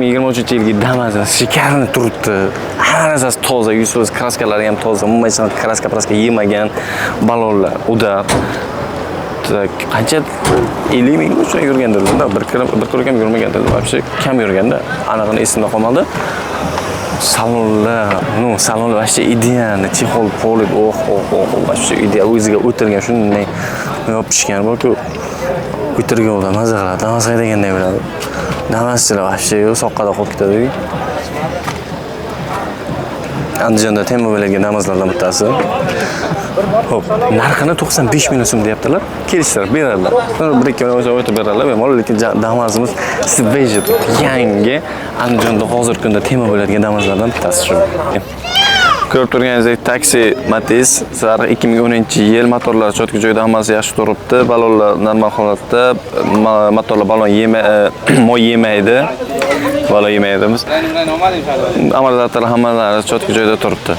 2023-yilgi Damas'imiz шикарный turibdi. Hamma narsasi toza, 100%, краска lari ham toza, umuman hech qanaqa краска-праска yemagan, balonlar удар. Так, qancha, 50 ming uchun yurgandirlar, bir kilo, bir kilo kam yurmagandir, вообще kam yurganda, anig'ini esimda qolmadi. Salonlar, ну, salonlar вообще идеальный, чехол полик, oh, oh, oh, вообще ideal, o'ziga o'tirgan, shunday yopishgan borku, o'tirgan odam maza qiladi, Damas haydaganday bo'ladi. Damaschilar вообще soqqada qolib ketadi. Andijonda тема bo'ladigan Damaslardan bittasi. Xo'p, narxini 95 million so'm deyaptilar. Kelishtirib beradilar. Bir ikki million o'tib beradilar bemalol, lekin Damasimiz свежий turibdi. Yangi. Andijonda hozirgi kunda тема bo'ladigan Damaslardan bittasi shu. Ko'rib turganingizdek, taksi Matiz, sariq, 2010-yil, motorlar чётко joyida, hammasi yaxshi turibdi, balonlar normal holatda, motorlar balon yema, moy yemaydi. Balon yemaydi. Amortizatorlar hammalari чётко joyida turibdi.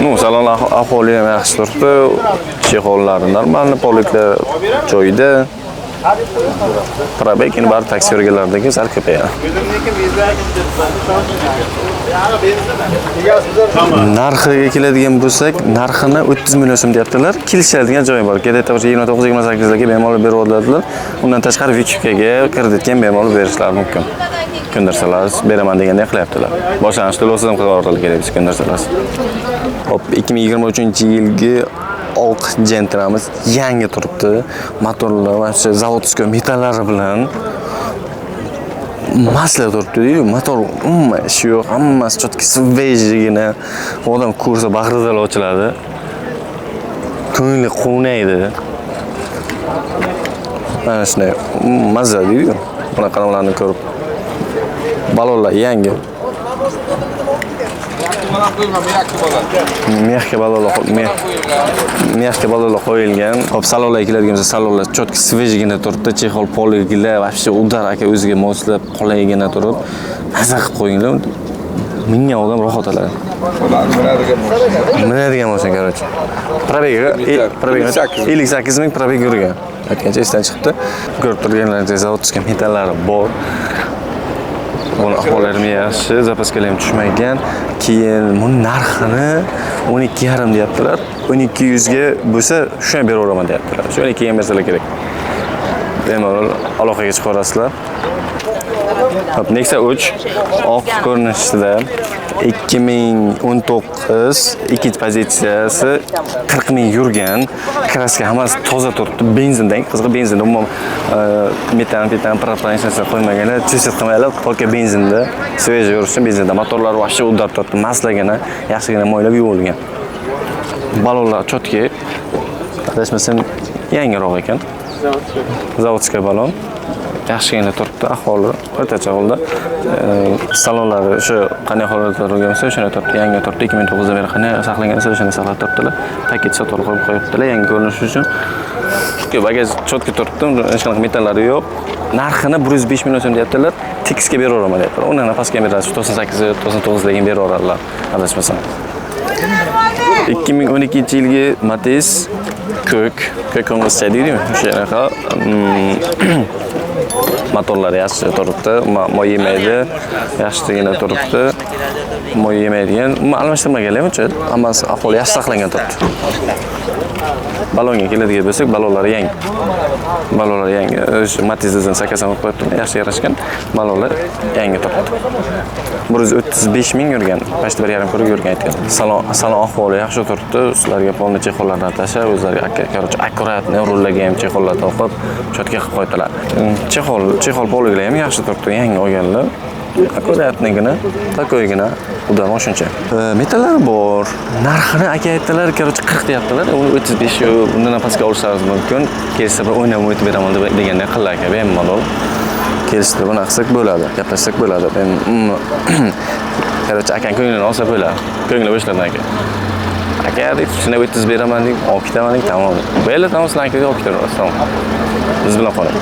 Ну, salon ahvoli ham yaxshi turibdi. Чехол lari нормальный, полик lar joyida. Пробег endi bari taksi yurganlardagi sal ko'payadi. Narxiga keladigan bo'lsak, narxini 30 million so'm deyaptilar. Kelishadigan joyi bor. Где-то 29-28 larga bemalol berib oladilar. Undan tashqari выкуп ga, kreditga ham bemalol berishlari mumkin. Ko'ndirsalar, beraman deganda qilyaptilar. Boshlang'ich to'lovsiz ham qilib yuboradilar kerak bo'lsa, ko'ndirsalar. Hop, 2023-yilgi oq Gentramiz yangi turibdi. Motorlar вообще заводской metallari bilan masla turibdi-yu, motor umuman ishi yo'q, hammasi чётко, свежий gina. Odam ko'rsa bag'ri dala ochiladi. Ko'ngli quvnaydi. Mana shunday mazza deydi-yu. Bunaqa nimalarni ko'rib. Balonlar yangi. Мягкий balonlar, мягкий balonlar qo'yilgan. Hop, salonlarga keladigan bo'lsa, salonlar чётко, свежий gina turibdi. Чехол полик lar вообще удар, aka, o'ziga moslab, qulaygina turib, maza qilib qo'yinglar. Mingan odam rohat oladi. Minadigan mashina, короче. Пробег i пробег i 58 ming пробег yurgan. Aytgancha esdan chiqibdi. Ko'rib turganlaringizdek, заводской metallari bor. Buni ahvollari yaxshi, запаска lar ham tushmagan. Keyin buni narxini 12,5 deyaptilar. 12 ga bo'lsa, shuni ham beraveraman deyaptilar. Shu 12 ga ham bersalar kerak. Bemalol aloqaga chiqaverasizlar. Hop, Nexia 3 oq ko'rinishida, 2019, ikkinchi pozitsiyasi, 40 ming yurgan, краска hammasi toza turibdi, benzindan qizig'i, benzinda umuman metan petan propan hech narsa qo'ymaganlar, чистить qilmaylar, только benzinda, свежий yurish uchun benzinda. Motorlari вообще удар turibdi, maslagina, yaxshigina moylab yuvilgan, balonlar чёткий, adashmasam, yangiroq ekan, заводской balon, yaxshigina turibdi, ahvoli o'rtacha holda. Salonlari o'sha qanday holatda turgan bo'lsa, o'shanda turibdi, yangi turibdi. 2009dan beri qanday saqlangan bo'lsa, o'shanda saqlab turibdilar, paket sotib olib qo'yib qo'yibdilar yangi ko'rinishi uchun. Bagaj чётко turibdi, hech qanaqa metallari yo'q. Narxini 105 million so'm deyaptilar, tekisga beraveraman deyaptilar, undan pastga ham beradi, 98, 99 larga ham beraveradilar, adashmasam. 2012-yilgi Matiz, ko'k, ko'k qo'ng'izcha deydiyu, o'shanaqa. Motorlari yaxshi turibdi, moy yemaydi, yaxshigina turibdi, moy yemaydigan, umuman almashtirmaganlar uncha, hammasi ahvoli yaxshi saqlangan turibdi. Balonga keladigan bo'lsak, balonlari yangi, balonlar yangi. O'sha Matiz o'zini sakasini qo'yib qo'yibdi, yaxshi yarashgan, balonlar yangi turibdi. 135 ming yurgan, почти 1,5 круг yurgan aytgan. Salon ahvoli yaxshi turibdi, ustlariga полный чехол lardan tashlab, o'zlari, короче, аккуратный, rullarga ham чехол lar to'qib, чётко qilib qo'ydilar. Чехол полик lar ham yaxshi turibdi, yangi olganlar. Аккуратный gina, такой gina, ular shuncha. Metallari bor. Narxini aka aytdilar, короче, 40 deyaptilar. Uni 35, undan ham pastga olishlaringiz mumkin. Kelsa bir o'ynab o'tib beraman deb deganday qildi aka, bemalol. Kelishtirib bunaqa qilsak bo'ladi, gaplashsak bo'ladi. Короче, akang ko'nglini olsa bo'ladi. Ko'ngli bo'shlardan aka. Aka deb, shunday 30 beraman deb, olib ketaman deb, tamom. Bo'ladi, tamom, sizlar aka olib ketaverasiz, tamom. Biz bilan qoling.